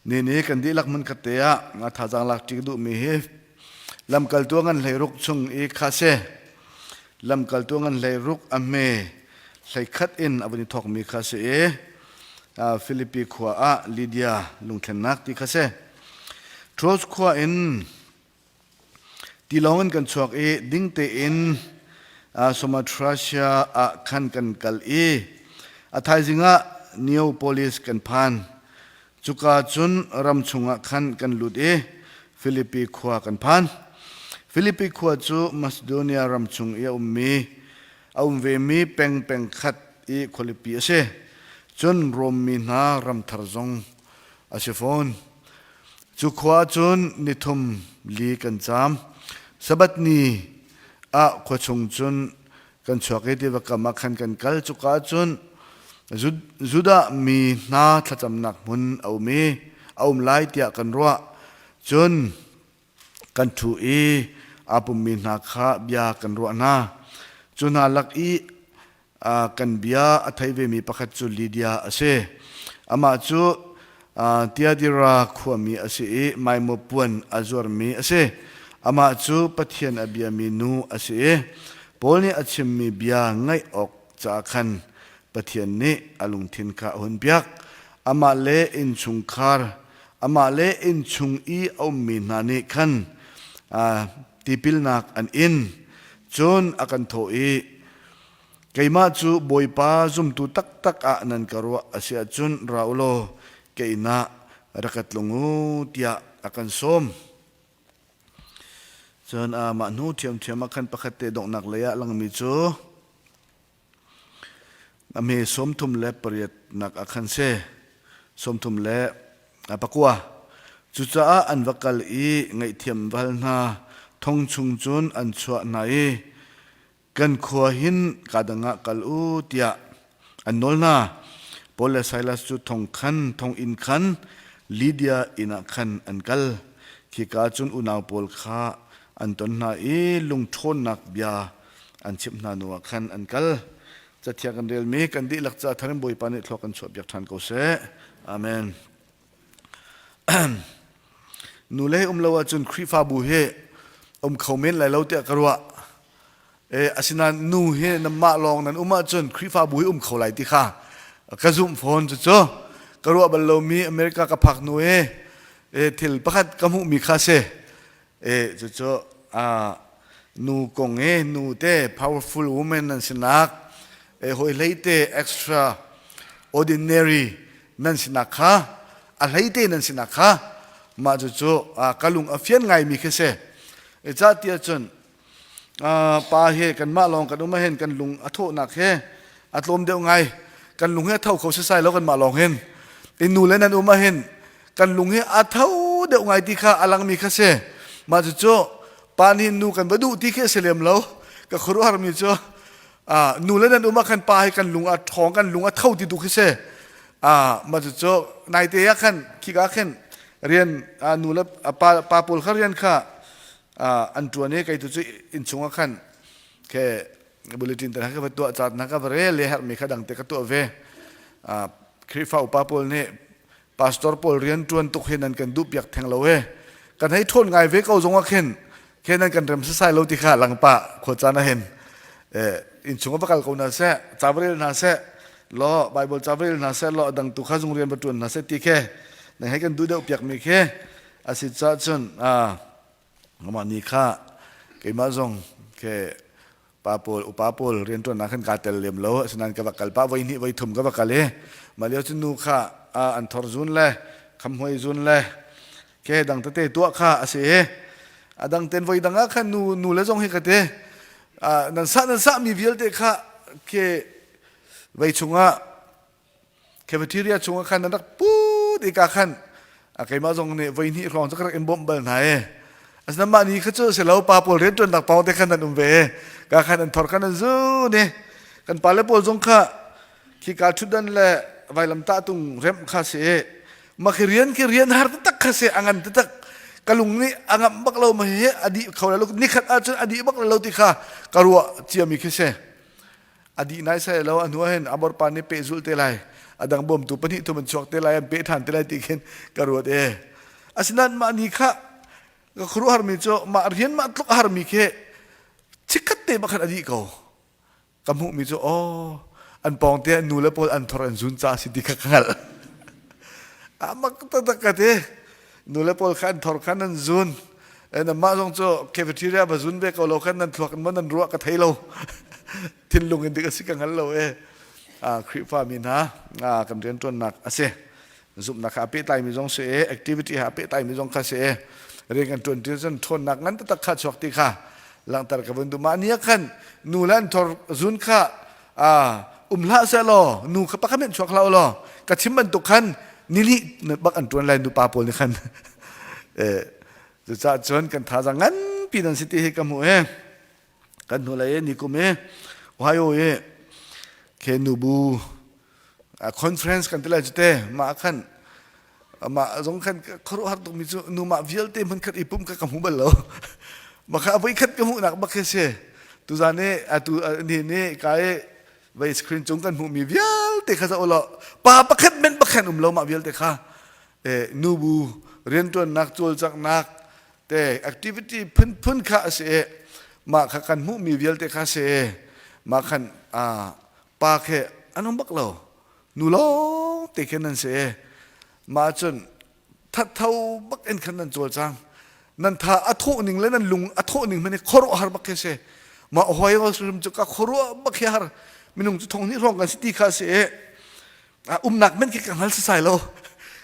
Ni ni kan dihlak hmun khat te ah nga thazaang lak ṭi ka duhmi hi lamkaltu a ngan 16 chung i kha si. Lamkaltu a ngan 16 a hme 11 in a vun i thawkmi kha si i Filipi khua ah Lydia lungthlennak ti kha si. Troas khua in Tilawng in kan chuak i ding tein Sumatrasia ah khan kan kal i a thaizing ah Neapolis kan phan. Cuka cun ram chungah khan kan lut i Filipi khua kan phan. Filipi khua cu Macedonia ram chung i a ummi a um vemi peng peng khat i khualipi a si. Cun Rom mi hna ram thar zong a si fawn. Cu khua cun nithum li kan caam. Sabbath ni ah khua chung cun kan chuak i tiva kam ah khan kan kal. Cuka cun Judah mi hna thlacamnak hmun a um i a um lai tiah kan ruah. Cun kan ṭhu i aa pummi hna kha bia kan ruah hna. Cu hna lak i kan bia a thei vemi pakhat cu Lydia a si. Amah cu Tiatira khuami a si i maimaw puan a zuarmi a si. Amah cu Pathian a biami nu a si i Paul nih a chimmi bia ngaih awk caah khan Pathian nih a lungthin kha a hunpiak. Amah le innchungkhar amah le innchung i a ummi hna nih khan tipilnak an in. Cun a kan thawh i, Keimah cu Bawipa zumtu taktak ah nan ka ruah a si ahcun ra u law ka inn ah rak ka tlung u tiah a kan sawm. Cun mah hnu ṭhiamṭhiam ah khan pakhat te donghnak lei ah langmi cu a hme 38 nak ah khan si 39. Cucaah an va kal i ngaihthiam va hal hna thong chung cun an chuah hna i kan khua hin kaa dang ah kal u tiah an nawl hna. Paul le Silas cu thong khan thonginn khan Lydia inn ah khan an kal. Khika cun unau pawl kha an ton hna i lungṭhawnnak bia an chimh hna hnuah khan an kal. Cathiang kan relmi kan dihlak ca tharin Bawipa nih thlua kan chuahpiak ṭhan ko seh. Amen. Nu le um lo ahcun Khrihfabu hi um kho men lai lo tiah ka ruah. E, asinain nu hi nanmah lawng nan um ahcun Khrihfabu hi um kho lai ti kha ka zumh fawn cucu ka ruah bal lomi America ka phak hnu i e, thil pakhat ka hmuhmi kha si. E, cucu nu kong i nu te powerful woman nan sinak e, hawi hlei te extra ordinary nan sinak kha a hlei te nan sinak kha mah cucu ka lung a fian ngaimi khi si. E, ca tiah cun pa he kanmah lawng kan um ahhin kan lung a thawhnak he a tlawm deuh ngai kan lung hi a tho kho sesai lo kanmah lawng hin in nu le nan um ahhin kan lung hi a tho deuh ngai ti kha a langmi kha si mah cucu pa nih nu kan va duh ti khi a si lem lo ka khuaruahharmi cu nu le nan um ah khan pa hi kan lung a ṭhawng kan lung a tho ti tu khi si mah cucu naite ah khan khika khin rian nu le pa pa pawl kha rian kha an ṭuan i kei tu cu innchung ah khan ke bulletin te ka va tuah caat na ka va rel le herhmi kha dang te ka tuah ve. Khrihfa upa pawl nih pastor pawl rian ṭuan tuk hin an kan duh piak theng lo e, kan hei ṭhawn ngai ve ko zong ah khin khen an kan rem sasai lo ti kha langpa khua caan ah hin innchung ah va kal ko hna seh, ca va rel hna seh law, Bible ca va rel hna seh law, dang tu kha zung rian va ṭuan hna seh ti khe nang hei kan duh deuh piak mi khi a si caah cun amah ni kha keimah zong ke pa pawl upa pawl rianṭuannak khan kaa tel lem lo. Asinain ka va kal pah, voi hnih voi thum ka va kal i mah lio cun nu kha an thor zun le khamhmuai zun le ke dang tete tuah kha a si i a dang ten voi dang ah khan nu nu le zong hi ka ti nan sah nan sah mi vialte kha ke vei chungah cafeteria chungah khan nan rak put i ka khan keimah zong nih voi hnih hrawng cu ka rak in bawmh bal hna i asinain mah ni kha cu si lo, pa pawl rianṭuannak pawng te khan nan um ve, ka khan an thor khan an zun i kan pale pawl zong kha khika ṭhutdan le vailamtah tung remh kha si i mah khi rian khi rian har taktak kha si, a ngan taktak, ka lung nih a ngamh bak lo. Ma hi a dih kho lo, nikhat ahcun a dih bak lo ti kha ka ruah ciami khi si. A dih nai sai lo a hnu ah hin Amor pa nih pehzulh te lai. A dang bawmtu pahnih thum an chuak te lai an peh ṭhan te lai ti khin ka ruat e. Asinain mah ni kha ka khuaruahharmi cu mah rian mah tluk a harmi khi chikkhat te bak khan a dih ko. Ka hmuhmi cu aw an pawng te nu le pawl an thor an zun ca si ti kha ka hngalh. A mak taktak ka ti. Nu le pawl kha an thor khan an zun. Mah zong cu cafeteria va zun ve ko lo khan nan thluak in maw nan ruah ka thei lo. Thinlung in dik a si ka hngal lo e. Khrihfa mi hna kan rianṭuannak a si. Zumhnak kha a pehtlaimi zong si e, activity ha a pehtlaimi zong kha si e. Rian kan ṭuan ti cun ṭhawnnak ngan taktak kha chuak ti kha langhter ka vun duh. Mah ni ah khan nu le an thor zun kha um hlah seh law nu kha pakhat hmanh chuak hlah u law ka chim bantuk khan nili bak an ṭuan lai nupa pawl nih khan cucaah cun kan thazaang nganpi nan si ti hi ka hmuh i kan hnulei i nikum i Ohio i khe nubu conference kan ti lai cu te mah khan mah zong khan khuaruahhar tukmi cu nu mah vialte hmunkhat i pum kha ka hmu bal lo mah kha a voikhat ka hmuhnak bak khi si tuzan i atu ni ni ka i vei screen cung kan hmuhmi vialte kha zoh law pa pakhat men pakhat um lo mah vialte kha nubu riantuannak cawlcanghnak te activity phunphun kha a si i mah kha kan hmuhmi vialte kha si i mah khan pa khi an um bak lo nu lawng te khin nan si i mah cun thattho bak in khan nan cawlcang nan tha a thawh ning le nan lung a thawh ning hmanh hi khuaruahhar bak khi si mah Ohio hrim cu ka khuaruah bak hi har minung cu thong hnih hrawng kan si ti kha si i umnak men khi ka hngal sasai lo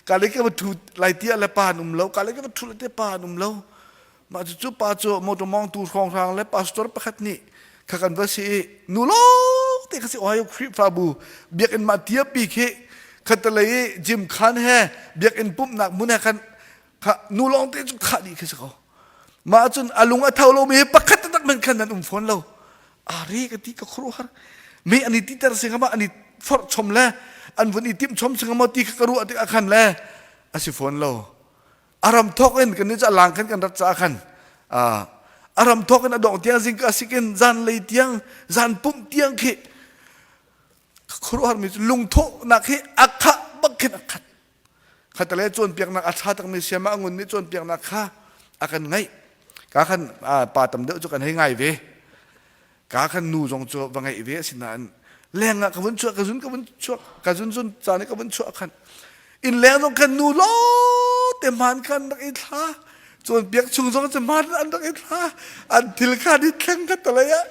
ka le ka va thu lai tia le pa an um lo ka le ka va thu lai tia pa an um lo mah cu pa cu motor mawngtu hrawnghrang le pastor pakhat nih kha kan va si i nu lawng te kha si Ohio Khrihfabu biakinn mah tiapi khi khatalei i gym khan he biakinn pumhnak hmun he khan kha nu lawng te cu khah dih khi si ko mah cun a lung a tho lomi hi pakhat taktak men khan nan um fawn lo ari ka ti ka khuaruahhar mi an i titer singama an i forh chom le an vun i timh chom singama ti kha ka ruah tikah khan le a si fawn lo a ram thawk in kan ni cu a lang khan kan rat caah khan a ram thawk in a dong tiang zingka sikin zan lei tiang zan pumh tiang khi ka khuaruahhar mi cu lungthawhnak hi a khah bak khin a khat khatale cawnpiaknak a ṭha takmi siama a ngun nih cawnpiaknak kha a kan ngaih ka khan pa tam deuh cu kan hei ngai ve ka khan nu zong cu va ngaih ve asinain leng ah ka vun chuah ka zun ka vun chuak ka zun zun caan i ka vun chuah khan inn leng zong khan nu lo te hmaan khan rak i thla cawnpiak chung zong cu hmaan an rak i thla an thil kha ni thleng kha talei ah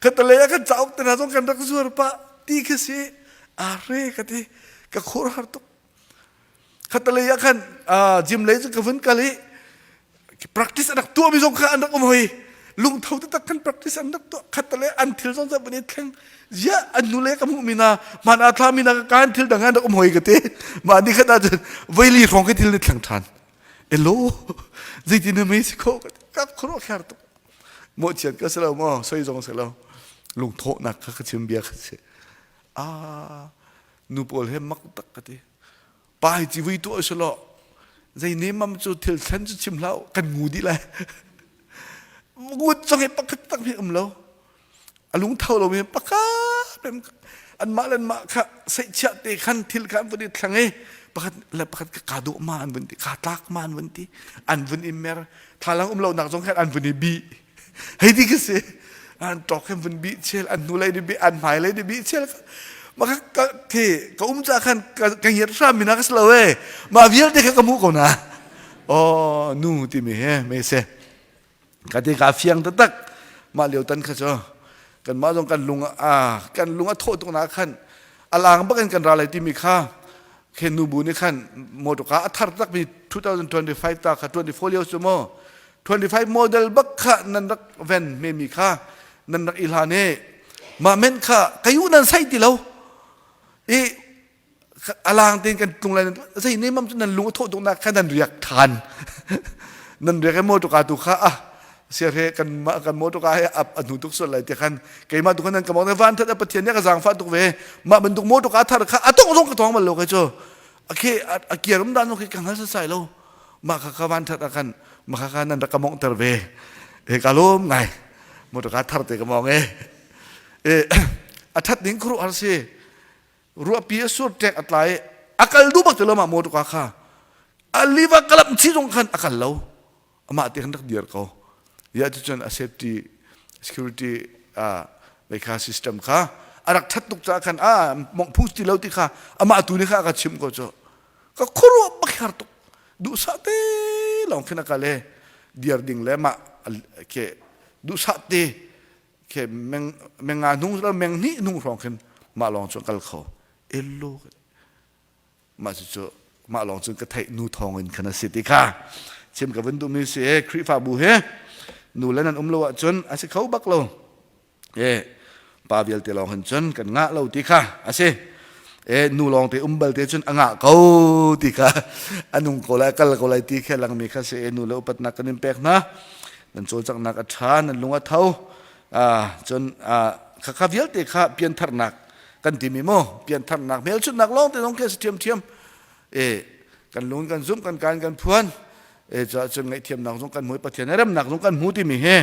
Khatalei ah kan cauk te hna zong kan rak zuar pah ti khi si are ka ti ka khur har tuk khatalei ah khan gym lei cu ka vun kal i practice an rak tuah mi zong kha an rak um hoi lungtho taktak kan practice an rak tuah khatalei an thil zong van i thleng ziah an nu le ka hmuh mi na man a thla mi na kan thil dang an rak um hoi ka ti mah ni khat ah cun voili hrawng khi thil ni thleng than elo zeitin na mei si kho ka khuro kher tuk mawhchiat ka si lo maw soi zong si lo lungthawhnak kha ka chim bia kha si ah nu pawl he mak tak ka ti pa hi civui tuah si lo zei ne mam cu thil thlen cu chim hlah kan ngu dih lai ngut zong hi pakhat tak hi um lo a lungtho lo mi pakhat anmah le anmah kha seihchiah te khan thil kha an vun i thlang i pakhat le pakhat ka kaa dawh ma an vun ti kaa tlak ma an vun ti an vun i mer thlalang um lonak zong khan an vun i bih hei ti ka si an ṭok khan vun bih chel an hnulei ni bih an hmailei ni bih chel ma ka khi ka um ca khan ka ngiat hram mi na ka si lo e mah vialte kha ka hmuh ko na oh nu timi he me se Ka ti ka fiang taktak. Mah lio tan kha cu kanmah zong kan lung a kan lung a thawh tuk nak khan a lang bak in kan ra lai timi kha khen nu bu nih khan motor ka a thar tak mi 2025 ta kha 24 lio cu mo 25 model bak kha nan rak ven me mi kha nan rak i hlan e mah men kha kayu nan sai ti lo i a lang tein kan tlung lai zei ne mam cu nan lung a thawh tuk nak kha nan riak than nan riak i motor ka tu kha ah siarhe kan kan motor ka he a hnu tuk sual lai ti khan keimah tu khan nan ka mong van that a pathian nih ka zaangfah tuk ve mah bantuk motor ka thar kha a tong zong ka tong bal lo kai cu a khi a kiarum dan khi ka hngal sai lo mah kha ka van that a khan mah kha kha nan rak ka mong ter ve he ka lom ngai motor ka thar te ka mong e. A that ding khuaruahhar si. Ruahpi a sur ṭek a tla i a kal duh bak ti lo mah motor kha. A liva kalam chi zong khan a kal lo. Amah te khan rak dir ko. Ya cucun a safety security meikha system kha a rak ṭhat tuk caah khan a mong phung ti lo ti kha amah tu nih kha a ka chimh ko cu. Ka khuaruah bak har tuk. Duhsah te lawng khin a kal i dir ding le mah ke duhsah te ke meng menga hnung lo meng hnih hnung hrawng khin mah lawng cu kal kho. Ello mah cu mah lawng cun ka theih nu thawng in khan a si ti kha chim ka vun duhmi si e Khrihfabu he nu le nan um lo ahcun a si kho bak lo e pa vialte lawng hin cun kan ngah lo ti kha a si e nu lawng te um bal te cun a ngah ko ti kha a nung ko lai kal ko lai ti kha langmi kha si e nu le upatnak kan in pek hna nan cawlcanghnak a ṭha nan lung a tho cun khakha vialte kha piantharnak kan timi mu piantharnak hmelchunhnak lawng te zong khi a si ṭhiamṭhiam e kan lung kan zumh kan kaan kan phuan e cuah cun ngaihthiamnak zong kan hmu Pathian remnak zong kan hmu timi hi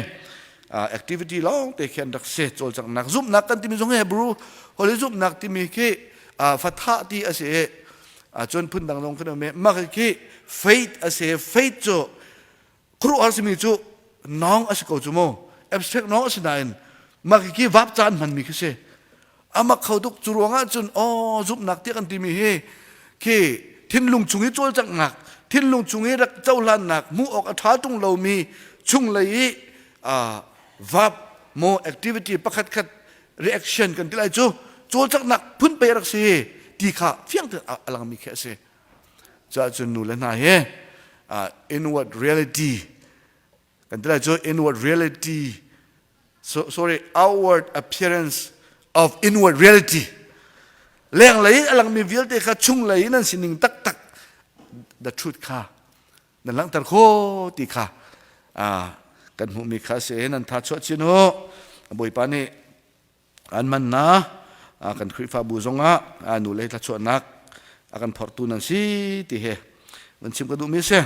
activity lawng te khi an rak si cawlcanghnak zumhnak kan timi zong Hebrew holy zumhnak timi khi fatha ti a si i cun phundang zong kan um i mah khi faith a si faith cu khuaruahhar simi cu nawng a si ko cu mu abstract nawng a si nain mah khi vap caan hmanmi khi si amak kho tuk cu ruangah cun aw zumhnak tiah kan timi hi khi thinlung chung i cawlcanghnak thinlung chung i rak cohlannak hmuh awk a ṭha ṭung lomi chunglei i vap maw activity pakhat khat reaction kan ti lai cu cawlcanghnak phun pe rak si ti kha fiang tein a langmi khi a si Cuah cun nu le hna hi inward reality kan ti lai cu inward reality so, sorry outward appearance of inward reality lenglei a langmi vialte kha chunglei in an sining taktak the truth kha nan langhter kho ti kha kan hmuhmi kha si nan tha chuah chin u bawipa nih An man na kan Khrihfabu zongah nu le thluachuahnak a kan phortu nan si ti he van chim ka duhmi a si.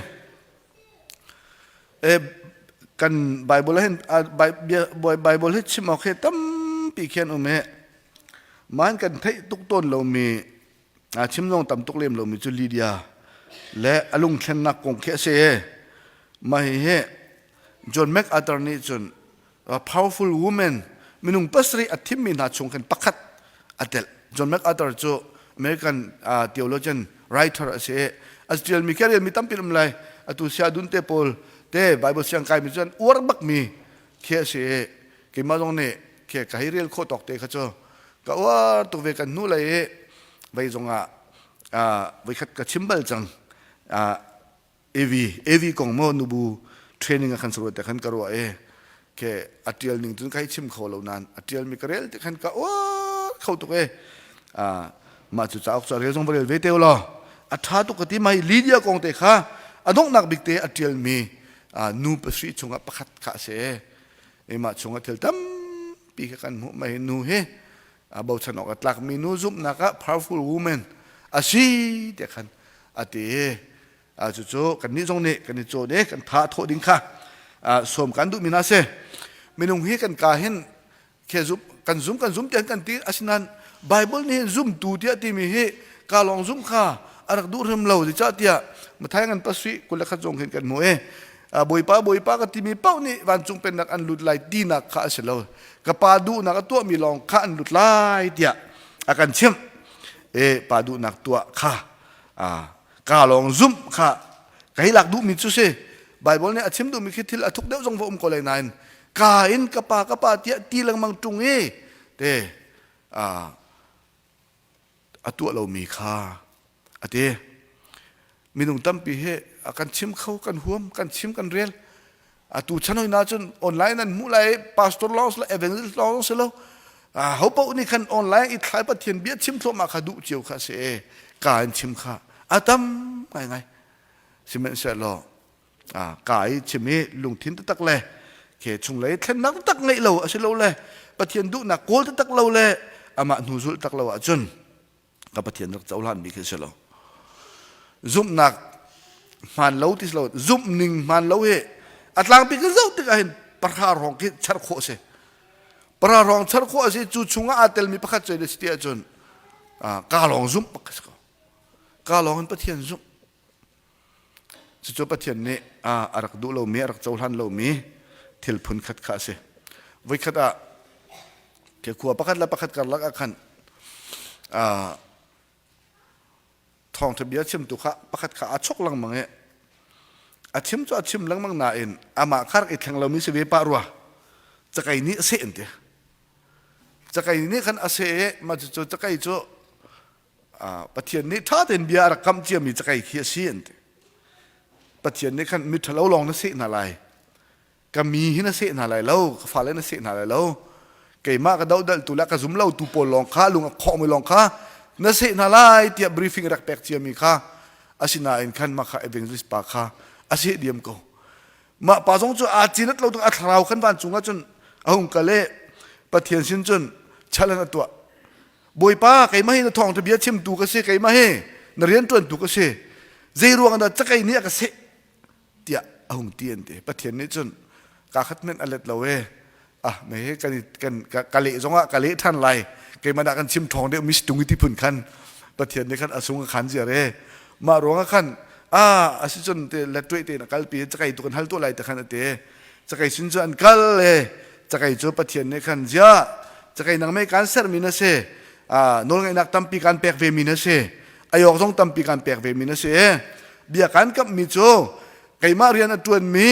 E, kan Bible hin Bible hi chim awk hi tampi khian um he man kan theih tuk tawn lomi chim zong tam tuk lem lomi cu Lydia le a lungthlennak kong khi a si. Mah hi John MacArthur nih cun a powerful woman minung pasarih a thimmi hna chung khan pakhat a telh. John MacArthur cu American uh, theologian writer a si i a ṭialmi khi a relmi tampi um lai. Atu sia dun te pawl te Bible siang kaimi cu an uar bakmi khi a si i keimah zong nih khi ka hei rel khawh tawk te kha cu ka uar tuk ve kan hnu lei i vei zong ah uh, voikhat ka chim bal cang. Uh, AV AV kong maw nubu training a khan saruat te khan ka ruah e ke a tial ning cun kai chim kho lo nan a tial mi ka rel te khan ka uar kho tuk e a mah cu cauk cu a rel zong va rel ve te law a tha tuk ka ti mai Lydia kong te kha a donghnak bik te a tial mi nu pasarih chungah pakhat kha a si e mah chungah thil tampi kha kan hmuh mai nu hi bochan awk a tlak mi nu zumhnak ah powerful woman a si te khan a ti cucu kannih zong nih kan i cawn i kan tha thawh ding kha sawm kan duhmi hna si minung hi kan ka hin khe zum kan zum kan zum tiah kan ti asinain Bible nih zumtu tiah timi hi ka lawng zum kha a rak duh hrim lo zeicah tiah Mathai ngan pasui 21 zong hin kan hmu i Bawipa Bawipa ka timi paoh nih vancung pennak an lut lai tinak kha a si lo ka pa duhnak a tuahmi lawng kha an lut lai tiah a kan chimh e pa duhnak tuah kha ka lawng zumh kha ka hi lak duhmi cu si Bible nih a chim duhmi khi thil a thuk deuh zong va um ko lai nain ka in ka pa ka pa tiah ti lengmang ṭung i te a tuah lomi kha a ti minung tampi hi kan chim kho kan huam kan chim kan rel atu chan hoi na cun online an hmuh lai pastor lawng si lo evangelist lawng si lo ho paoh nih khan online i thlai pathian bia chim thluahmah kha duh cio kha si e ka in chim kha a tam ngai ngai sihmanhsehlaw ka i chim i lungthin taktak le ke chunglei thlennak tak ngeih lo a si lo le pathian duhnak kawl taktak lo le amah hnu zulh tak lo ahcun ka Pathian rak cohlanmi khi si lo. Zumhnak hmaan lo ti si lo, zumh ning hmaan lo hi a tlangpi kan zoh tikah hin pahra hrawng khi char khawh si. Para rong char khawh a si cu chungah aa telmi pakhat cu a si ti ahcun ka lawng zumh bak a si ko. Ka lawng in Pathian zumh. Cucu Pathian nih a rak duh lomi, a rak cohlan lomi thil phun khat kha a si. Voikhat ah ke khua pakhat le pakhat karlak ah khan thawngṭha bia chimtu kha pakhat kha aa chok lengmang i a chim cu a chim lengmang nain amah kha rak i thleng lomi si ve pah rua. Cakei nih a seh an ti. Cakei nih khan a seh i mah cucu cakei cu Pathian nih ṭha tein bia a rak kamh ciami cakei khi a si an ti. Pathian nih khan mi ṭhalo lawng na seh hna lai. Ka mi hi na seh hna lai lo, ka fale na seh hna lai lo. Keimah ka dohdalhtu le ka zum lotu pawl lawng kha lung a khawhmi lawng kha na seh hna lai tiah briefing rak pek ciami kha asinain khan mah kha evangelist pa kha a seh diam ko. Mah pa zong cu aa cinat lo a thlarau khan vancung ah cun a hung kal i Pathian sin cun challenge a tuah. Bawipa keimah hi na thawngṭha bia chimtu ka si keimah hi na rianṭuantu ka si zei ruang dah cakei nih a ka seh tiah a hung ti an ti Pathian nih cun ka khat hmenh a let lo e ah me he kan kan ka leh zongah ka leh ṭhan lai keimah dah kan chim ṭhawng deuh mis tung i ti phun khan Pathian nih khan a sung a khan ziar e mah ruangah khan ah asi cun te let tuai te na kalpi cakei tu kan hal tuah lai te khan a ti Cakei sin cu an kal le cakei cu Pathian nih khan ziah cakei nang mei kaan sermi na si nawlngeihnak tampi kaan pek ve mi na si ayawk zong tampi kaan pek ve mi na si bia kaan kamhmi cu keimah rian a ṭuanmi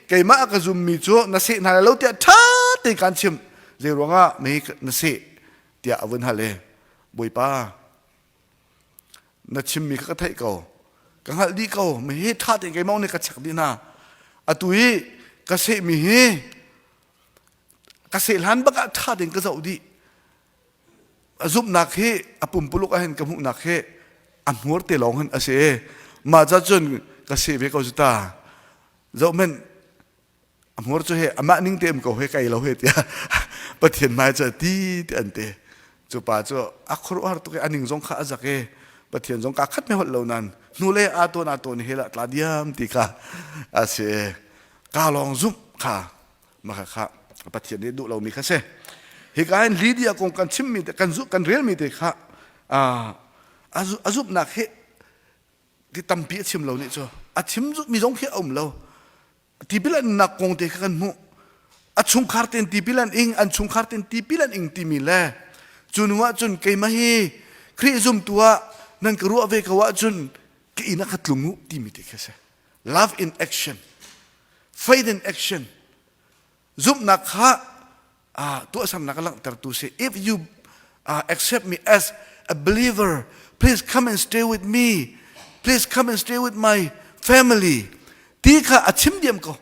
keimah a ka zummi cu na seh hna lai lo tiah ṭha tein kaan chimh zei ruangah mei na seh tiah a vun hal i Bawipa Na chimmi kha ka theih ko. Ka hngalh dih ko. Mi hi ṭha tein keimah nih ka check dih hna. Atu i ka sehmi hi ka seh hlan bak ah ṭha tein ka zoh dih. A zumhnak hi a pumpuluk ah hin ka hmuhnak hi a hmur te lawng hin a si. Mah ca cun ka seh ve ko cu ta. Zoh hmanh a hmur cu he amah ning te um ko he kai lo he tiah Pathian hmai cu ti ti an ti cu pa cu a khuaruahhar tuk i a ning zong kha a zak i Pathian zong ka khat me holh lo nan hnu le a tawn a tawn he la tla diam ti kha a si ka lawng zumh kha maka kha Pathian nih duh lomi kha si hika hin Lydia kong kan chimmi te kan kan relmi te kha a zumhnak hi ti tampi a chim lo nih cu a chim mi zong khi a um lo Tipil an innak kong te kha kan hmuh. A chungkhar tein tipil an ing, an chungkhar tein tipil an ing timi le cu hnu ah cun keimah hi Khrih zumtu ah nan ka ruah ve ko ahcun ka inn ah ka tlung u timi te khi a si. Love in action. Faith in action. Zumhnak kha uh, tuahsernak a langhtertu si. If you uh, accept me as a believer, please come and stay with me. Please come and stay with my family. Ti kha a chim diam ko.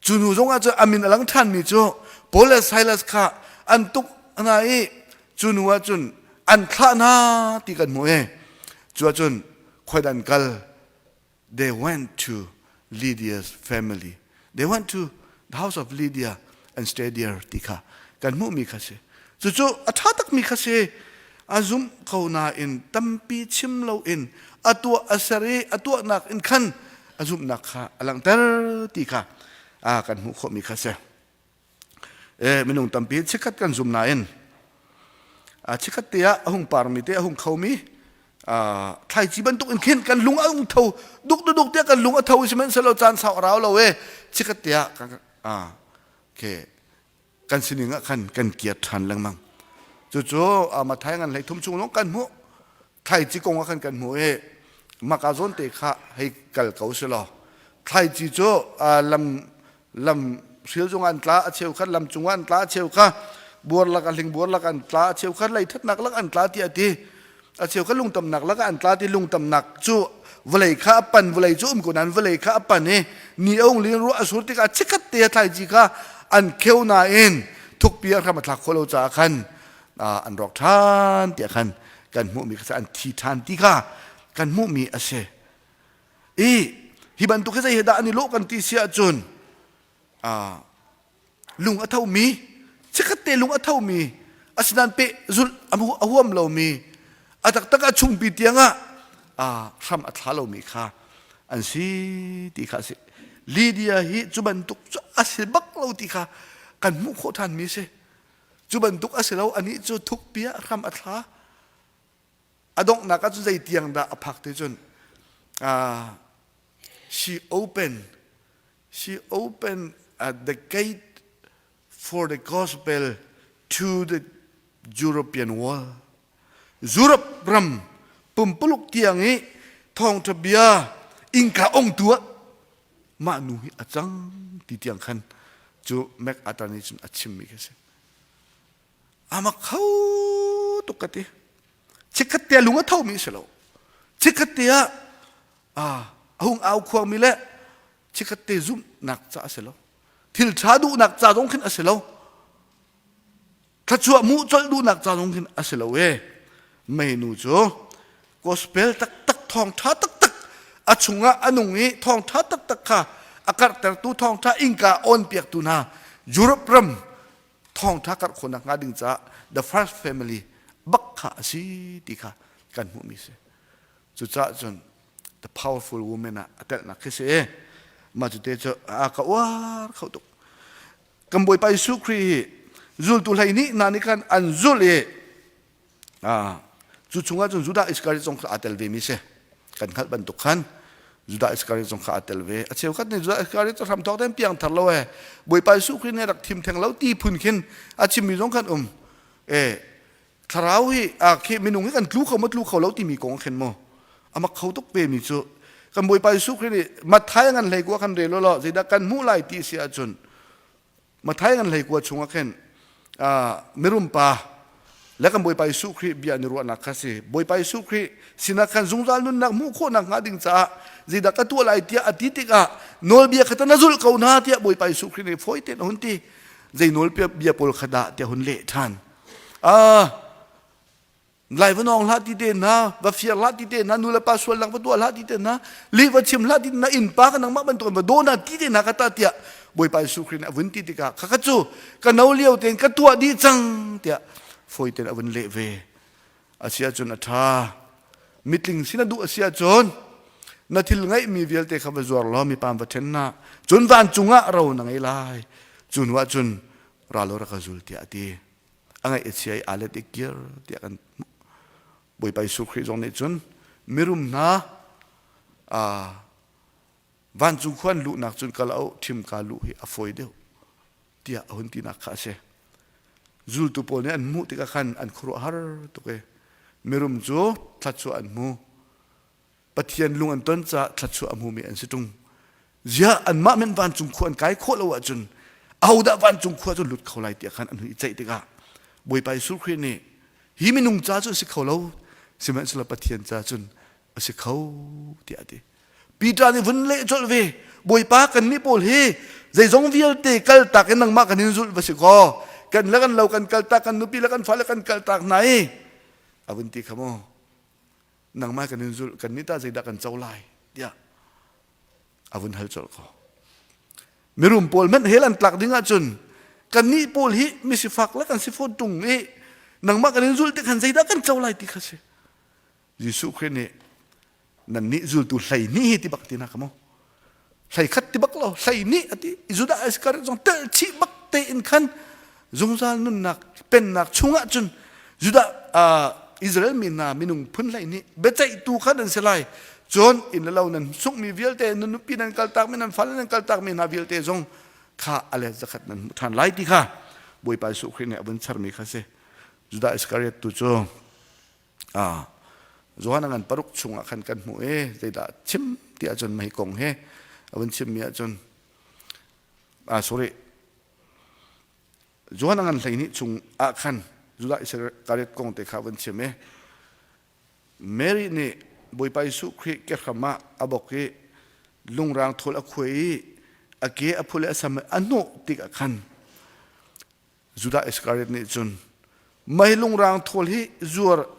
Cu nu zong ah cu amin a lang ṭhanmi cu Paul le Silas kha an tuk hna i cu nu ah cun an thlah hna ti kan hmuh i cu ah cun khuaidan kal they went to Lydia's family. They went to the house of Lydia and stayed there ti kha kan hmuhmi kha si. Cucu a ṭha takmi kha si. A zumh ko nain tampi chim loin a tuah a ser i a tuahnak in khan a zumhnak kha a langhter ti kha a kan hmuh khawhmi kha si. E, minung tampi chikkhat kan zum nain a chikkhat te ah a hung parmi te a hung khomi thlaici bantuk in khin kan lung a hung tho duk duk te kan lung a tho sihmanhsehlaw caan sau a rau lo e chikkhat te ah ke kan sining ah khan kan kiat ṭhan lengmang cucu Mathai ngan hlei thum chung lawng kan hmuh thlaici kong ah khan kan hmuh i maka zawn te kha hei kal ko si law thlaici cu lam lam hril cungah an tla a cheu khat lam cungah an tla a cheu kha buar lak a hling buar lak an tla a cheu khat lei thatnak lak an tla ti a ti a cheu kha lungtamnak lak an tla ti lungtamnak cu vawlei kha a pan vawlei cu um ko nain vawlei kha a pan i ni a ung lin ruah a sur tikah chikkhat te a thlaici kha an kheu nain thukpi a hram a thlak khawh lo caah khan an rawk ṭhan tiah khan kan hmuhmi kha an thi ṭhan ti kha kan hmuhmi a si i hi bantuk hi zei he dah an i lawh kan ti si ahcun lung a thomi chikkhat te lung a thomi asinain peh zulh a huam lomi a taktak a chungpi tiangah hram a thla lomi kha an si ti kha a si Lydia hi cu bantuk cu a si bak lo ti kha. Kan hmuh khawh ṭhanmi si. Cu bantuk a si lo, anih cu thukpi ah hram a thla. A donghnak ah cun zei tiang dah a phak ti cun uh, she opened she opened uh, the gate for the gospel to the European world. Europe ram pumpuluk tiang i thawngṭha bia innka ongtu ah mah nu hi a cang ti tiang khan cu MacArthur nih cun a chimmi khi a si. Ama kho tuk ka ti. Chikkhat te lung a thomi a si lo. Chikkhat te ah a hung au khuangmi le chikkhat te zumhnak ca a si lo. Thil ṭha duhnak ca zong khin a si lo. Thluachuah hmuh colh duhnak ca zong khin a si lo e. Meinu cu gospel taktak thawngṭha taktak a chungah a nung i thawngṭha taktak kha a karhtertu thawngṭha innka on piaktu hna Europe ram thawngṭha karh khawhnak hnga ding caah the first family bak kha a si ti kha kan hmuhmi si. Cucaah cun the powerful woman ah a telhnak khi si. Mah cu te cu a ka uar kho tuk. Kan Bawipa Jesuh Khrih hi zultu 12 hna nih khan an zulh i cu chungah cun Judah Iskariot zong kha aa tel ve mi si. Kan hngalh bantuk khan Judah Iskariot zong kha aa tel ve. A cheukhat nih Judah Iskariot cu hramthawk tein piangthar lo e Bawipa Jesuh Khrih nih rak thim theng lo ti phun khin a chimmi zong khan um. E thlarau hi a khi minung hi kan tlu kho maw tlu kho lo timi kong khin mu amak kho tuk ve mi cu kan Bawipa Jesuh Khrih nih Matthai ngan hlei kua kan rel lo zeidah kan hmuh lai ti si ahcun Matthai ngan hlei kua chungah khin mirum pa le kan Bawipa Jesuh Khrih bia ni ruahnak kha si Bawipa Jesuh Khrih sinah khan zungzal nunnak hmuh khawhnak hnga ding caah zeidah ka tuah lai tiah a ti tikah nawlbia kha na zulh ko hna tiah Bawipa Jesuh Khrih nih fawi tein a hun ti zei nawlbia pawl kha dah tiah hun leh ṭhan Lai va nawng hlah ti te hna, va fiar hlah ti te hna, nu le pa sualnak va tuah hlah ti te hna, lih va chim hlah ti hna, innpa ka nangmah bantuk va daw hna ti te hna ka ta tiah Bawipa Jesuh Khrih nih a vun ti tikah khakha cu ka no lio tein ka tuah dih cang tiah fawi tein a vun leh ve. A si ahcun a ṭha. Mitling sin a duh a si ahcun na thil ngeihmi vialte kha va zuar law mipa va ṭhen hna. Cun vancung ah ro na ngei lai. Cu hnu ah cun ra law rak ka zul tiah a ti. A ngaih a chia i aa let i kir tiah kan hmuh. Bawipa Jesuh Khrih zong nih cun mirum hna vancung khua an luhnak cun kal o ṭhim ka luh hi a fawi deuh tiah a hun tinak kha a si. Zultu pawl nih an hmuh tikah khan an khuaruahhar tuk i mirum cu thluachuah an hmu. Pathian lung an ton caah thluachuah a hmumi an si ṭung. Ziah anmah men vancung khua an kai khawh lo ahcun ahodah vancung khua cu lut kho lai tiah khan an hun i ceih tikah Bawipa Jesuh Khrih nih hi minung ca cu a si kho lo sihmanhsehlaw Pathian ca cun a si kho tiah a ti. Peter nih vun leh colh ve Bawipa kannih pawl hi zeizong vialte kaltak in nangmah kan in zulh va si kaw kan le kan lo kan kaltak kan nupi le kan fale kan kaltak hna i a vun ti kha mu nangmah kan in zulh kan nih tah zeidah kan co lai tiah a vun hal colh ko mirum pawl hmanh hell an tlak ding ahcun kannih pawl hi misifak le kan si fawn tung i nangmah kan in zulh tik khan zeidah kan co lai ti kha si Jesuh Khrih nih nannih zultu 12 hi ti bak ti na ka mu hlei khat ti bak lo 12 ati Judah Iskariot zong tel chih bak tein khan zungzal nunnak pennak chungah cun Judah Israel mi hna minung phun 12 biaceihtu khan an si lai cun inn le lo nan sunghmi vialte nan nupi nan kaltak mi nan fale nan kaltak mi hna vialte zong kha a let zakhat nan hmuh ṭhan lai ti kha Bawipa Jesuh Khrih nih a vun charmi kha si Judah Iskariot tu cu Johan a ngan paruk chungah khan kan hmuh i zeidah chim ti ahcun mei kong he a vun chimmi ahcun ah sorry Johan a ngan 12 chung ah khan Judah Iskariot kong te kha vun chim i Mary nih Bawipa Jesuh Khrih kehram ah a bok i lungrang thawl a khuai i a ke a phul i a sam a hnawh tikah khan Judah Iskariot nih cun mei lungrang thawl hi zuar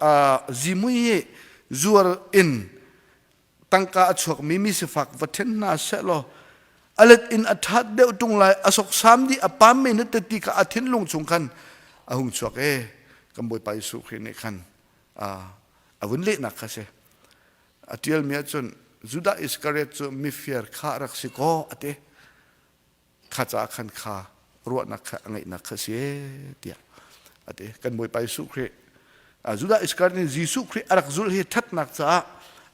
zimui hi zuar in tangka a chuakmi mi sifak va ṭhen hna sehlaw a let in a ṭhat deuh ṭung lai a soksam dih a pam men na ti kha a thinlung chung khan a hung chuak e kan Bawipa Jesuh Khrih nih khan a vun lehnak kha si a ṭialmi ahcun Judah Iskariot cu mifir kha rak si kaw a ti kha caah khan kha. ruahnak kha a ngeihnak kha si tiah a ti. Kan Bawipa Jesuh Khrih Judah Iskariot nih Jesuh Khrih a rak zulh hi ṭhatnak caah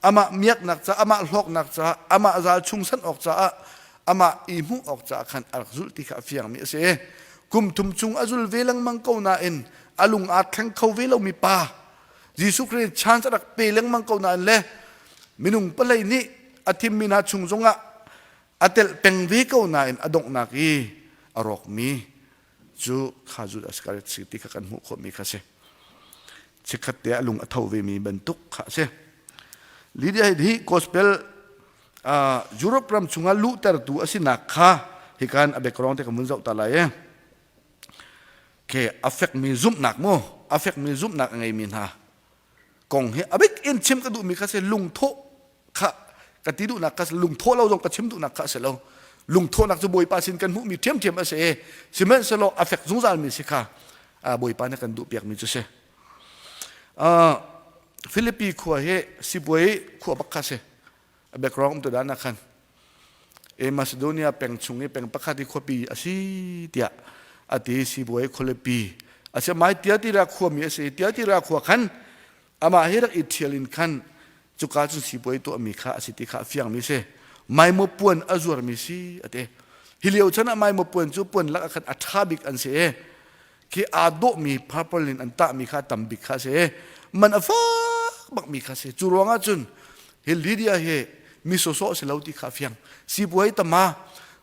amah miaknak caah amah hlawknak caah amah zal chung sanh awk caah amah i hmuh awk caah khan a rak zulh ti kha a fiangmi a si. Kum thum chung a zul ve lengmang ko nain a lung aa thleng kho ve lomi pa Jesuh Khrih chance a rak pe lengmang ko nain le minung palei nih a thimmi hna chung zongah a telh peng ve ko nain a donghnak i a rawkmi cu kha Judas Iscariot si ti kha kan hmuh khawhmi kha si. Chikkhat te a lung a tho vemi bantuk kha a si. Lydia hi gospel uh, Europe ram chungah luhtertu a sinak kha hikan a background te ka mun zoh ta lai e. Ke a fekmi zumhnak mu, a fekmi zumhnak a ngeimi hna kong hi a bik in chim ka duhmi kha si lungthawh kha ka ti duhnak kha lungthawh lo zong ka chim duhnak kha a si lo. Lungthawhnak cu Bawipa sin kan hmuhmi ṭhiamṭhiam a si i sihmanhsehlaw a fek zungzalmi si kha Bawipa nih kan duhpiakmi cu si. Philippi khua hi sipuai khua bak kha si. A background um tu dan ah khan e Macedonia peng chung i peng pakhat i khuapi a si tiah a ti sibuai khualipi a si mai Tiatira khuami a si Tiatira khua khan amah hi rak i ṭhial in khan cuka cun sipuai tuahmi kha a si ti kha a fiangmi si maimaw puan a zuarmi si a ti hi lio chan ah maimaw puan cu puan lak ah khan a ṭha bik an si i khi aa dawhmi purple in an tahmi kha tam bik kha a si man a fak bakmi kha si cu ruangah cun hi Lydia hi mi sawsawh si lo ti kha fiang sipuai tama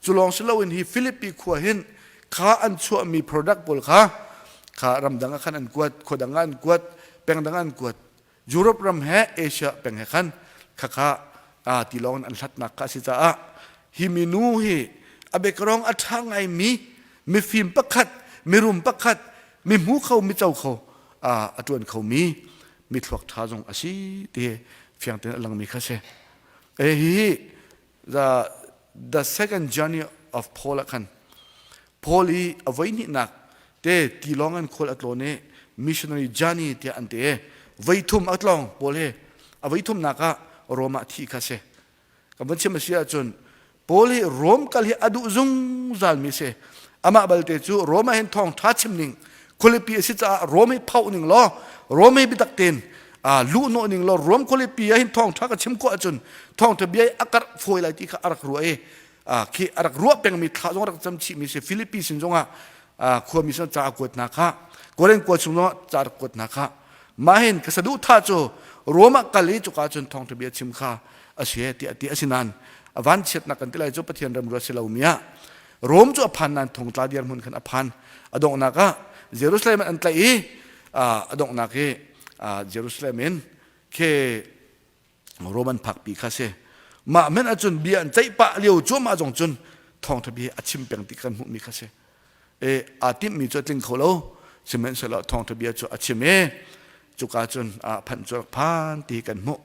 cu lawng si loin hi Philippi khua hin kha an chuahmi product pawl kha kha ramdang ah khan an kuat khua dang ah an kuat peng dang ah an kuat Europe ram he Asia peng he khan khakha tilawng in an hlatnak kha a si caah hi minu hi a background a ṭha ngaimi mifim pakhat mirum pakhat mi hmu kho mi co kho a ṭuan khomi mi thluak ṭha zong a si ti fiang tein a langmi kha si. E hi the the second journey of Paul ah khan Paul i a voihnihnak te tilawng an khual a tlawn i missionary journey tiah an ti i voithum a tlawng Paul hi a voithumnak ah Rome ah thi kha si kan van chim a si ahcun Paul hi Rome kal hi a duh zungzal mi si amah balte cu Rome ah hin thawng ṭha chim ning khualipi a si caah Rome hi phoh ning law Rome hi biatak tein luh hnawh ning law Rome khualipi ah hin thawngṭha ka chim khawh ahcun thawngṭha bia a karh fawi lai ti kha a rak ruah i khi a rak ruah pengmi thla zong a rak cam chihmi si Philippi sin zongah khuami sin ca a kuat hna kha Korin khua chung zongah ca rak kuat hna kha mah hin ka saduhthah cu Rome ah kal i cuka cun thawngṭha bia chim kha a si tiah ti a si nain a vanchiatnak kan ti lai cu Pathian ram ruat si lomi ah Rome cu a phan nain thongtla dirhmun khan a phan. A donghnak ah Jerusalem an tlaih i a donghnak hi Jerusalem in khi Roman phakpi kha si. Mah men ahcun bia an ceih pah lio cuahmah zong cun thawngṭha bia a chim peng ti kan hmuhmi kha si. E aa timhmi cu a tling kho lo. Sihmanhsehlaw thawngṭha bia cu a chim i cuka cun a phanh cu rak phan ti kan hmuh.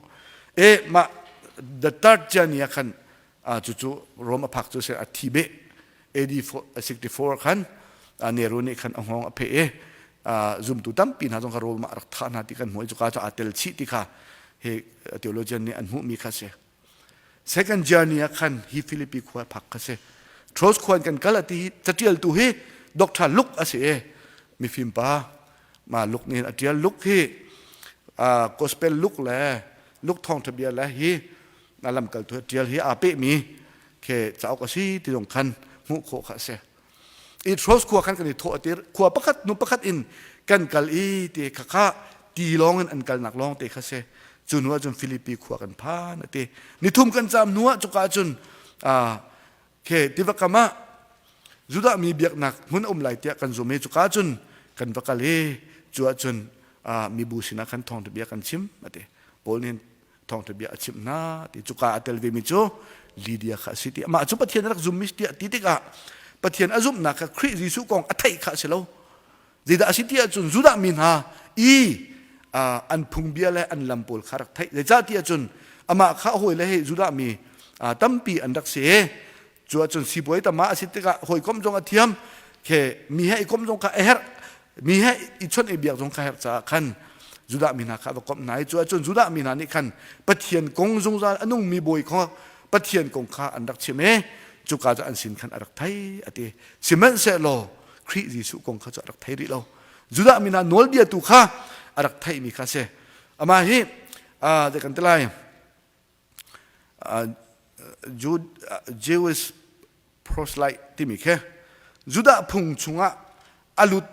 E mah the third journey ah khan cucu Rome a phak cu a thi beh AD 64 khan Nero nih khan a hngawng a pheh i zumtu tampi hna zong kha Rome ah rak thah hna ti kan hmuh i cuka cu aa tel chih ti kha hi theologian nih an hmuhmi kha si second journey ah khan hi Philippi khua phak kha si Troas khua in kan kal ati hi catialtu hi Dr. Luke a si i mifim pa ma Luke nih a tial Luke hi gospel Luke le Luke thawngtha bia le hi na lamkaltu he ṭial hi aa pehmi khi cauk a si ti zong khan hmuh khawh kha a si. I Troas khua khan kan i thawh tir khua pakhat hnu pakhat in kan kal i ti kha kha ti lawng in an kalnak lawng te kha si. Cu hnu ahcun Philippi khua kan phan a ti. Nithum kan caam hnu ah cuka ahcun khi tiva kam ah Judah mi biaknak hmun a um lai tiah kan zum i cuka cun kan va kal i cu ahcun mibu sinah khan thawngṭha bia kan chim a ti. Paul nih thawngṭha bia a chimh hna ti cuka a tel vemi cu Lydia kha a si ti amah cu Pathian a rak zummi tiah ti tikah Pathian a zumhnak kha Khrih Jesuh kong a theih kha a si lo zeidah a si ti ahcun Judah mi hna i an phungbia le an lam pawl kha rak theih zeicah ti ahcun amah kha a hawile he Judah mi tampi an rak si cu ahcun sibawi tama a si tikah hawikom zong a thiam ke mi he i komh zong kha a herh mi he i chawnh i biak zong kha herh caah khan Judah mi hna kha va komh hna i cu ahcun Judah mi hna nih khan Pathian kong zungzal a nungmi bawi kha Pathian kong kha an rak chim i cuka cu an sin khan a rak thei a ti sihmanhsehlaw. Khrih Jesuh kong kha cu a rak thei rih lo. Judah mi hna nawlbia tu kha a rak theihmi kha a si. Amah hi uh, kan ti lai uh, Jewish proselyte timi khi Judah phung chungah a lut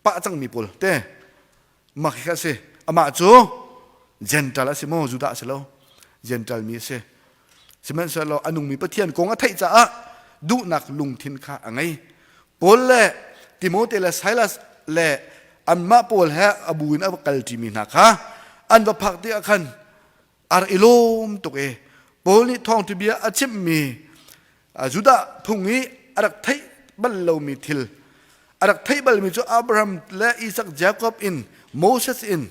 pah cangmi pawl te mak hi kha a si. Amah cu Gentile a si maw Judah a si lo Gentile mi a si. Sihmanhsehlaw a nungmi Pathian kong a theih caah duhnak lungthin kha a ngei. Paul le Timote le Silas le anmah pawl he a bu in a va kalṭimi hna kha an va phak tikah khan ar i lawm tuk i Paul nih thawngṭha bia a chimhmi Judah phung i a rak theih bal lomi thil a rak theih balmi cu Abraham le Isak Jakob in Moses in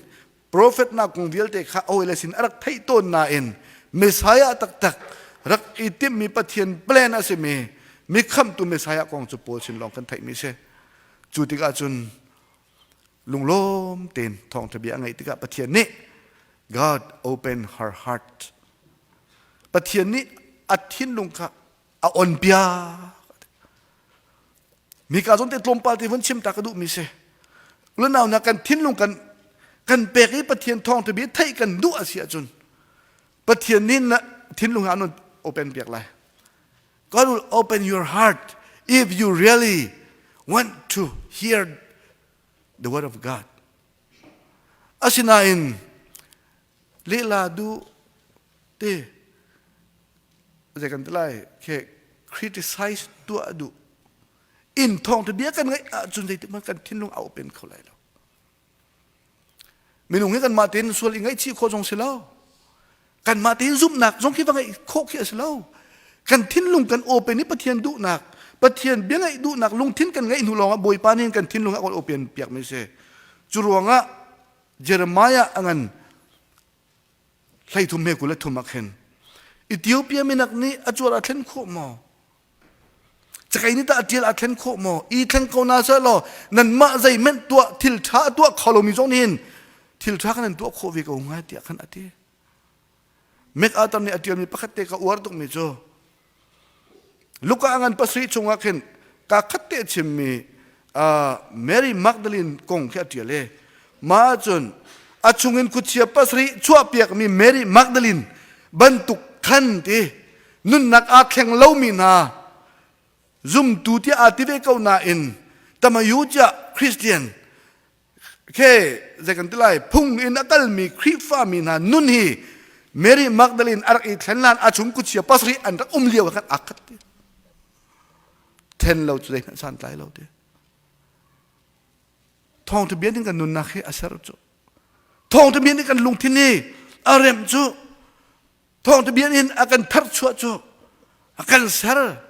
profet hna kong vialte kha a hawile sin a rak theih tawn nain Messiah taktak rak i timhmi Pathian plan a simi mi khamhtu Messiah kong cu Paul sin lawng kan theihmi si. Cu tikah cun lunglawm tein thawngṭha bia a ngaih tikah Pathian nih God open her heart. Pathian nih a thinlung kha a on piak. Mika zong te tlawmpal te vun chim ta ka duhmi si. Unau na kan thinlung kan kan pek i Pathian thawngṭha bia theih kan duh a si ahcun Pathian nih na thinlung ah nun open piak lai. God will open your heart if you really want to hear the word of God. Asinain lehla duh te zei kan ti lai khi criticize tuah duh in thawng te bia kan ngaih ahcun zeitik hmanh kan thinlung a open kho lai lo minung hi kanmah tein sual i ngaihchih khawh zong si lo kanmah tein zumhnak zong khi va ngeih khawh khi a si lo kan thinlung kan open i Pathian duhnak Pathian bia ngaih duhnak lungthin kan ngeih hnu lawngah Bawipa nih kan thinlung a kan open piak mi si cu ruangah Jeremiah a ngan 13 he 23 ah khin Ethiopia minak nih a cuar a thlen khawh maw? Cakei nih tah a ṭial a thlen khawh maw? I thleng ko na seh law nanmah zeihmanh tuah thil ṭha a tuah kho lomi zong nih hin thil ṭha khan nan tuah khawh ve ko hnga tiah khan a ti. MacArthur nih a ṭialmi pakhat te ka uar tukmi cu Luka a ngan pasarih chungah khin kaa khat te chimmi Mary Magdalene kong khi a ṭial i mah ahcun a chungin khuachia pasarih chuahpiakmi Mary Magdalene bantuk khan ti nunnak aa thleng lomi hna zumtu tiah aa ti ve ko nain tamayu ciah Christian Khe zei kan ti lai phung in a kalmi Khrihfa mi hna nun hi Mary Magdalene a rak i thlen lan a chung kuchia pasarih an rak um lio khan aa khat ti. Then lo cu zeihmanh santlai lo ti. Thawngtha bia ning kan nunnak hi a ser cu. Thawngtha bia nih kan lungthin hi a remh cu. Thawngtha bia in a kan tharchuah cu. A kan ser.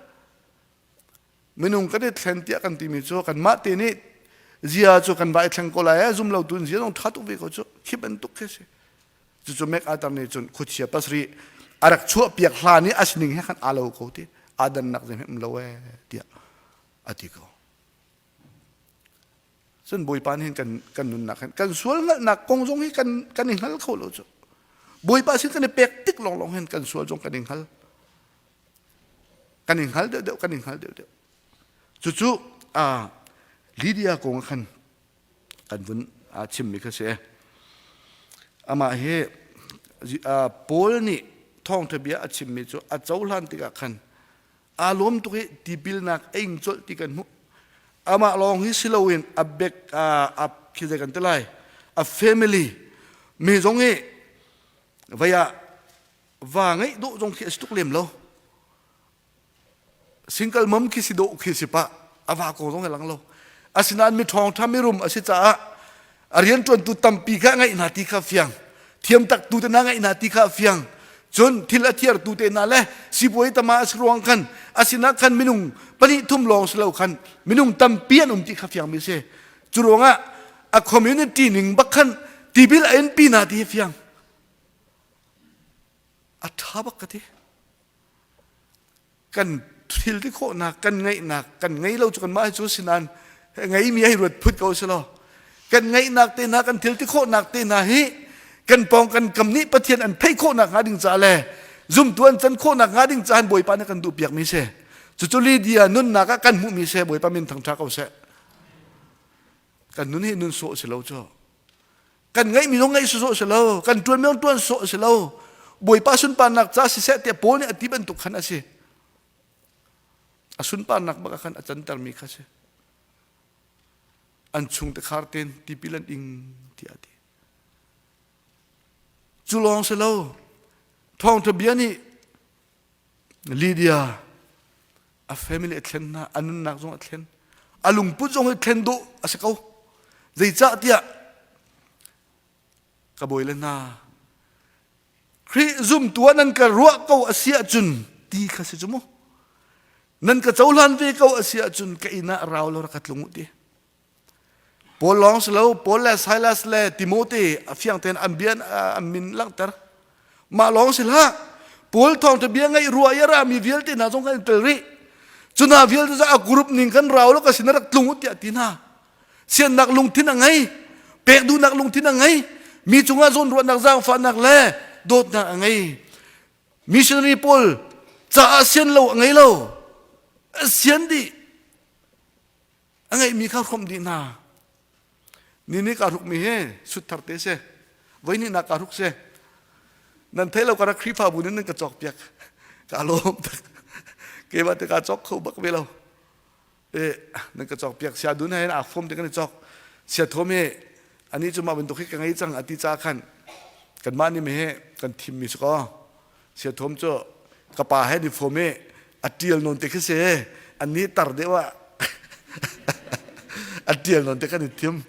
Minung kan i thlen tiah kan timi cu kanmah te nih zia cu kan va i thleng ko lai eh zum lo tu zia zong ṭha tuk ve ko cu khi bantuk khi si. Cucu MacArthur nih cun khuachia pasarih a rak chuahpiak hlan i a sining he khan aa lo ko ti aa dannak zeihmanh um lo ee tiah a ti ko. Cun Bawipa nih kan kan nunnak hin kan sual hngalhnak kong zong hi kan kan i hngal kho lo cu. Bawipa sin kan i pek tik lawnglawng hin kan sual zong kan i hngal. Kan i hngal deuhdeuh kan i hngal deuhdeuh. Cucu Lydia kong ah khan kan vun chimmi kha si. Amah hi Paul nih thawngṭha bia a chimmi cu a cohlan tikah khan aa lawm tuk i tipilnak a ing colh ti kan hmuh. Amah lawng hi si loin a bek a khi zei kan ti lai a family mi zong hi vei ah va ngeih dawh zong khi a si tuk lem lo single mom khi si dawh khi si pah a va ko zong a lang lo asinain mi ṭhawng ṭha mirum a si caah a rianṭuantu tampi kha ngeih hna ti kha fiang thiam tak tu te hna ngeih hna ti kha fiang cun thil a thiartu te hna le sipuai tama a si ruang khan a sinah khan minung pahnih thum lawng si lo khan minung tampi an um ti kha fiang mi si cu ruangah a community ning bak khan tibil a in pi hna ti hi fiang A ṭha bak ka ti. Kan thil ti khawhnak, kan ngeihnak, kan ngei lo cu kanmah hi cu si nain ngeimi hei ruat phut ko si law kan ngeihnak te hna, kan thil ti khawhnak te hna hi kan pawng kan kam nih Pathian an theih khawhnak hnga ding caah le zumtu an can khawhnak hnga ding caah Bawipa nih kan duh piakmi si. Cucu Lydia nunnak ah kan hmuhmi seh Bawipa min thangṭha ko seh. Kan nun hi nun sawh si lo cu. Kan ngeihmi zong ngeih sawh si lo. Kan ṭuanmi zong ṭuan sawh si lo. Bawipa sunparnak ca siseh tiah Paul nih a ti bantuk khan a si. A sunparnak bak ah khan a cantermi kha si. An chung te khar ten tipil an ing tiah a ti. Cu lawng si lo. Thawngṭha bia nih Lydia a family a thlen hna, a nunnak zong a thlen. A lungput zong hi thlen dawh a si ko. Zeicah tiah ka bawi le hna Khrih zumtu ah nan ka ruah ko a si ahcun ti kha si cu mu. Nan ka cohlan ve ko a si ahcun ka inn ah rau lo rak ka tlung u ti. Paul lawng si lo, Paul le Silas le Timote a fiang tein an bia an min langhter. Mah lawng si hlah. Paul thawngṭha bia ngaih ruah i a rami vialte hna zong kan i tel rih. Cu hna vialte cu a group ning kan rau lo ka sin rak tlung u tiah ti hna. Siannak lungthin a ngei, pek duhnak lungthin a ngei, mi cungah zawnruahnak, zaangfahnak le dawtnak a ngei. Missionary pawl caah sian lo a ngei lo. A sian dih. A ngeihmi kha hrawmh dih hna. Ni nih kaa hrukmi hi sut thar te si. Voi hnihnak kaa hruk si. Nan theih lo ka rak Khrihfabu nih nan ka cawk piak. Ka lawm tak. Keimah te kaa cawk kho bak ve lo. E, nan ka cawk piak sia dun he aa fom te kan i cawk. Sia thom hi ani cu mah bantuk hi ka ngei cang a ti ca khan kanmah nih he kan thimmi si kaw sia thom cu ka pa he ni fom i a ṭial nawn te khi si an ni tar deuh ah a ṭial nawn te kan i thim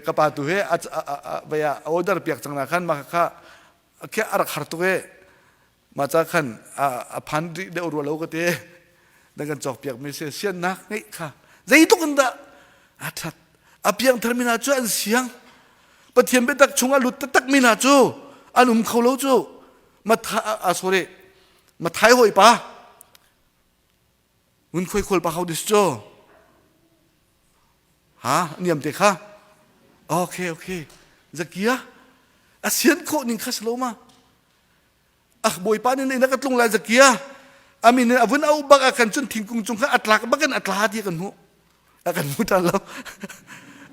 ka pa tu he a a order piak cang na khan mah kha khe a rak har tuk e mah ca khan a phan rih deuh rua lo ka te nan kan cawk piak mi si siannak ngeih kha zeitluk in dah a ṭhat a piangthar mi hna cu an siang Pathian biatak chungah lut taktak mi hna cu an um kho lo cu matha a sorry Mathai hawipa ngunkhuai khualpa ho dis cu ha niam te kha okay okay zakia a sian khawh ning kha slo ma ah bawipa nih na ka tlung lai zakia amin in avun au bak a kan cun thingkung cung kha a tlak bak in a tla ti kan hmuh a kan hmu ṭhan lo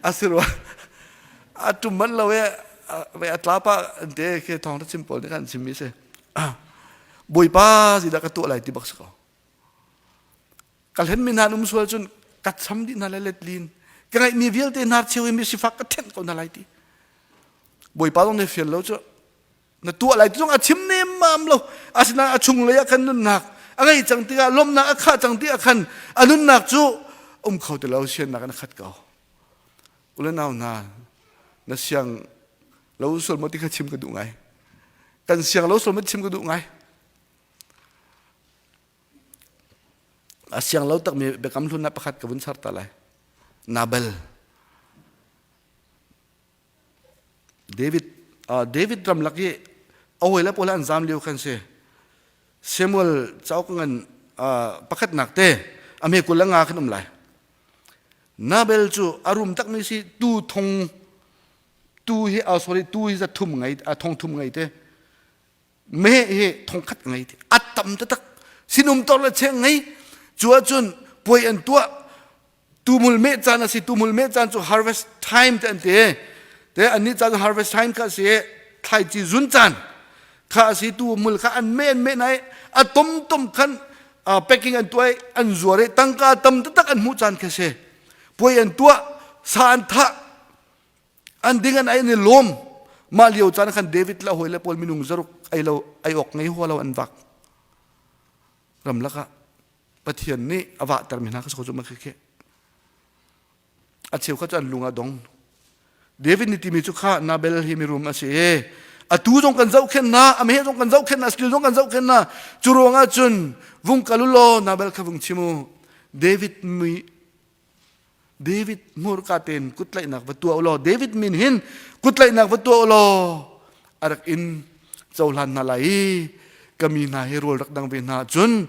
a si rua a ṭum manh lo e a tla pa an te khi thawng chim pawl nih khan chimmi si bawipa zeidah ka tuah lai ti bak si ko ka hlen mi hna um sual cun ka cham dih hna lai let lin ka ngaihmi vialte hnar cheu in mi sifak ka ṭhenh ko hna lai ti bawipa zong nih fial lo cu na tuah lai ti zong a chim nemmam lo asinain a chung lei ah khan nunnak a ngei cang tikah lawmhnak a khah cang tikah khan a nunnak cu um kho ti lo siannak in a khat ko ule nau hna na siang lo sual maw ti kha chim ka duh ngai kan siang lo sual maw chim ka duh ngai a siang lo takmi biakam hlun ah pakhat ka vun char ta lai Nabal David uh, David ramlak i a hawile pawl an zam lio khan si. Samuel cauk ngan uh, pakhatnak te a me kul nga khan um lai. Nabel cu a rum takmi si tu thong tu hi uh, sorry tu hi za thum ngei a thong thum ngei te me hi thong khat ngei te a tam taktak sinum tor le cheng ngei cu ahcun puai an tuah Tumul meh caan a si. Tumul meh caan cu harvest time te an ti. Te annih caan cu harvest time kha a si. Thlaici zun caan kha a si. Tumul kha an meh an meh nai a tom tom khan packing an tuah i an zuar i tangka tam taktak an hmuh caan kha si. Puai an tuah, sa an thah, an ding an ei an i lawm. Mah lio caan khan David le a hawile pawl minung zaruk ei lo ei awk ngei hua lo an vak. Ramlak ah Pathian nih a vahtermi hna kha cu ma khi a cheu kha cu an lung a dong David nih timi cu kha Nabel hi mirum a si i atu zong kan zohkhenh na a meh zong kan zohkhenh na skill zong kan zohkhenh na cu ruangah cun vung kal u law Nabel kha vung chim u David mi David hmurka tein kutlaihnak va tuah u law David min hin kutlaihnak va tuah u law a rak in cohlan hna lai i ka mi hna hi rawl rak dang ve hna cun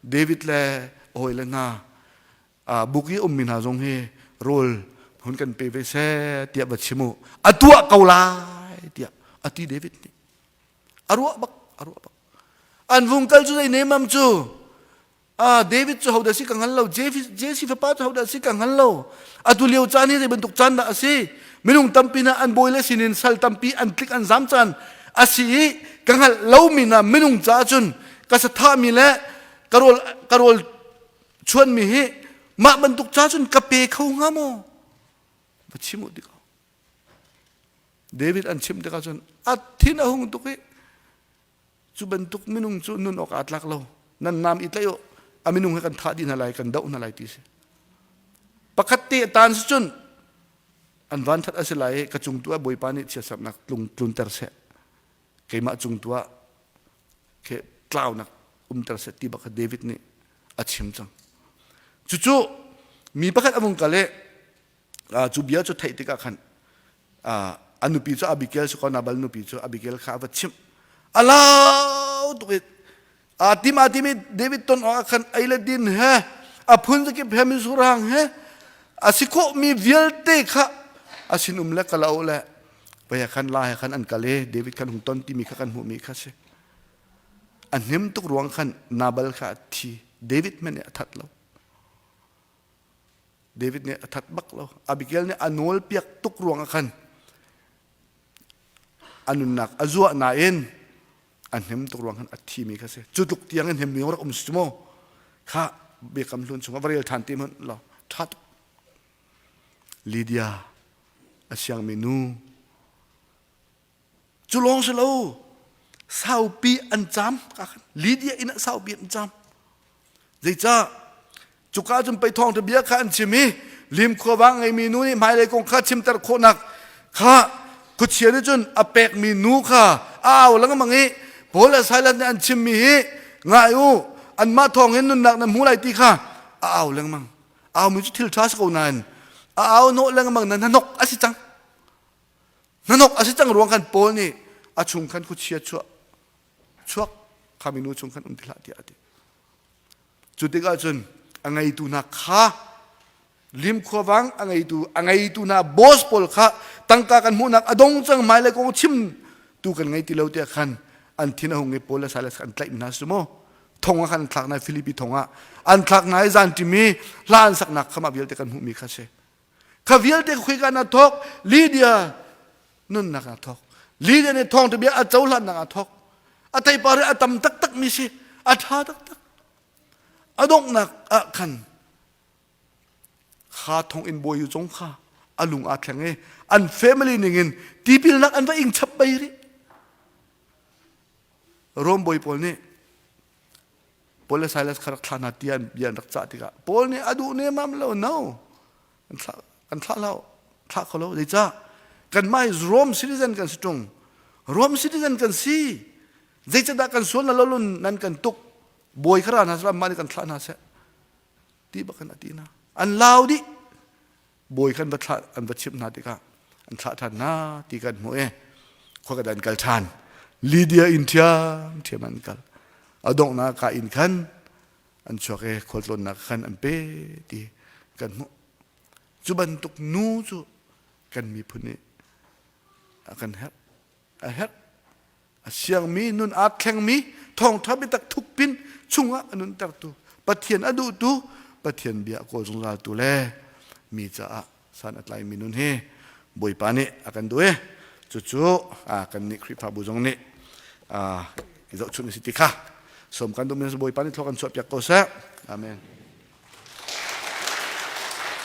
David le a hawile hna buk i ummi hna zong hi rawl hun kan pe ve seh tiah va chim u a tuah ko lai tiah a ti David nih a ruah bak a ruah bak an vung kal cu zei nemam cu. Ah, David cu hodah si ka hngal lo. Jesse fapa cu hodah si ka hngal lo. Atu lio caan hi zei bantuk caan dah a si? Minung tampi hna an bawi le sinin sal tampi an tlik an zam caan a si i ka hngalh lomi hna minung caah cun ka sathahmi le ka rawl ka rawl chuanmi hi mah bantuk ca cun ka pe kho hnga maw? Va chim u ti ko. David an chimh tikah cun a thin a hung tuk i cu bantuk minung cu nun awk aa tlak lo nan nam i tlaih u a minung he kan thah dih hna lai kan doh hna lai ti si pakhat te tan si cun an van that a si lai i ka cung tu ah bawipa nih chiatsernak tlung tlunter seh keimah cung tu ah ke tlaunak umter seh ti bak kha David nih a chim cang cucu mi pakhat a vung kal i cu bia cu theih tikah khan a nupi cu Abigail si ko Nabal nupi cu Abigail kha a va chimh a lau tuk i aa tim aa tim i David ton awk ah khan ei le din he a phun zakip he misurang he a si khawhmi vialte kha a sinum le kalo le vei khan la he khan an kal i David khan hung ton timi kha kan hmuhmi kha si a hnim tuk ruang khan Nabal kha a thi David hmanh nih a that lo David nih a that bak lo. Abigail nih a nawl piak tuk ruangah khan a nunnak a zuah nain a hnem tuk ruang khan a thimi kha si. Cu tluk tiang in hnemmi rak um si cu mu. Kha biakam hlun chungah va rel ṭhan ti hmanh law ṭha tuk. Lydia a siangmi nu Cu lawng si lo, saupi an caam ka khan Lydia inn ah saupi an caam. Zeicah? Cuka cun pei thawngṭha bia kha an chim i lim khuavang ngeimi nu nih hmailei kong kha chimter khawhnak kha khuachia nih cun a pekmi nu kha a au lengmang i Paul le Silas nih an chimmi hi ngai u anmah thawng hin nunnak nan hmu lai ti kha a au lengmang. Aumi cu thil ṭha si ko nain a au hnawh lengmang na hnok a si cang. Hnanok a si cang ruang khan Paul nih a chung khan khuachia chuah chuak kha minu chung khan um ti hlah tiah a ti. Cu tikah cun a ngeitu hna kha lim khuavang a ngeitu a ngeitu hna boss pawl kha tangka kan hmuhnak a dong cang hmailei kong chim tu kan ngei ti lo tiah khan an thin a hung i Paul le Silas an tlaih hna su mu thong ah khan an thlak hna Filipi thong ah an thlak hna i zan ṭim i hla an saknak kha mah vialte kan hmuhmi kha si Kha vialte khuika na thawk Lydia nunnak ah thawk. Lydia nih thawngṭha bia a cohlannak ah thawk. A theipar hi a tam taktak mi si. A ṭha taktak. A donghnak ah khan kha thonginn bawi zong kha a lung aa thleng i an family ningin tipilnak an va ing chap bei rih. Rom bawi pawl nih Paul le Silas kha rak thlah hna tiah bia an rak cah tikah Paul nih a duh nemam lo no kan thlah kan thlah lo thlah kho lo zeicah kanmah hi Rome citizen kan si ṭung Rome citizen kan si zeicadah kan sual na lo lun nan kan tuk bawi kha ra hna seh mah nih kan thlah hna seh ti bak in a ti hna an lau dih bawi khan va thlah an va chimh hna tikah an thlah ṭhan hna ti kan hmuh i khua ka dan kal ṭhan Lydia inn ṭhiam ṭhiam an kal a donghnak ka inn khan an chuak i khualtlawnnak khan an pe ti kan hmuh cu bantuk nu cu kan miphun nih a kan herh a herh A siangmi nun aa thlengmi thawngṭha biatak thukpin chungah a nuntertu Pathian a duhtu Pathian bia a kawl zungzaltu le mi caah san a tlaimi nun hi Bawipa nih a kan duh i cucu kan nih Khrihfabu zong nih i zohchunh a si ti kha sawm kan duhmi Bawipa nih thlua kan chuahpiak ko seh. Amen.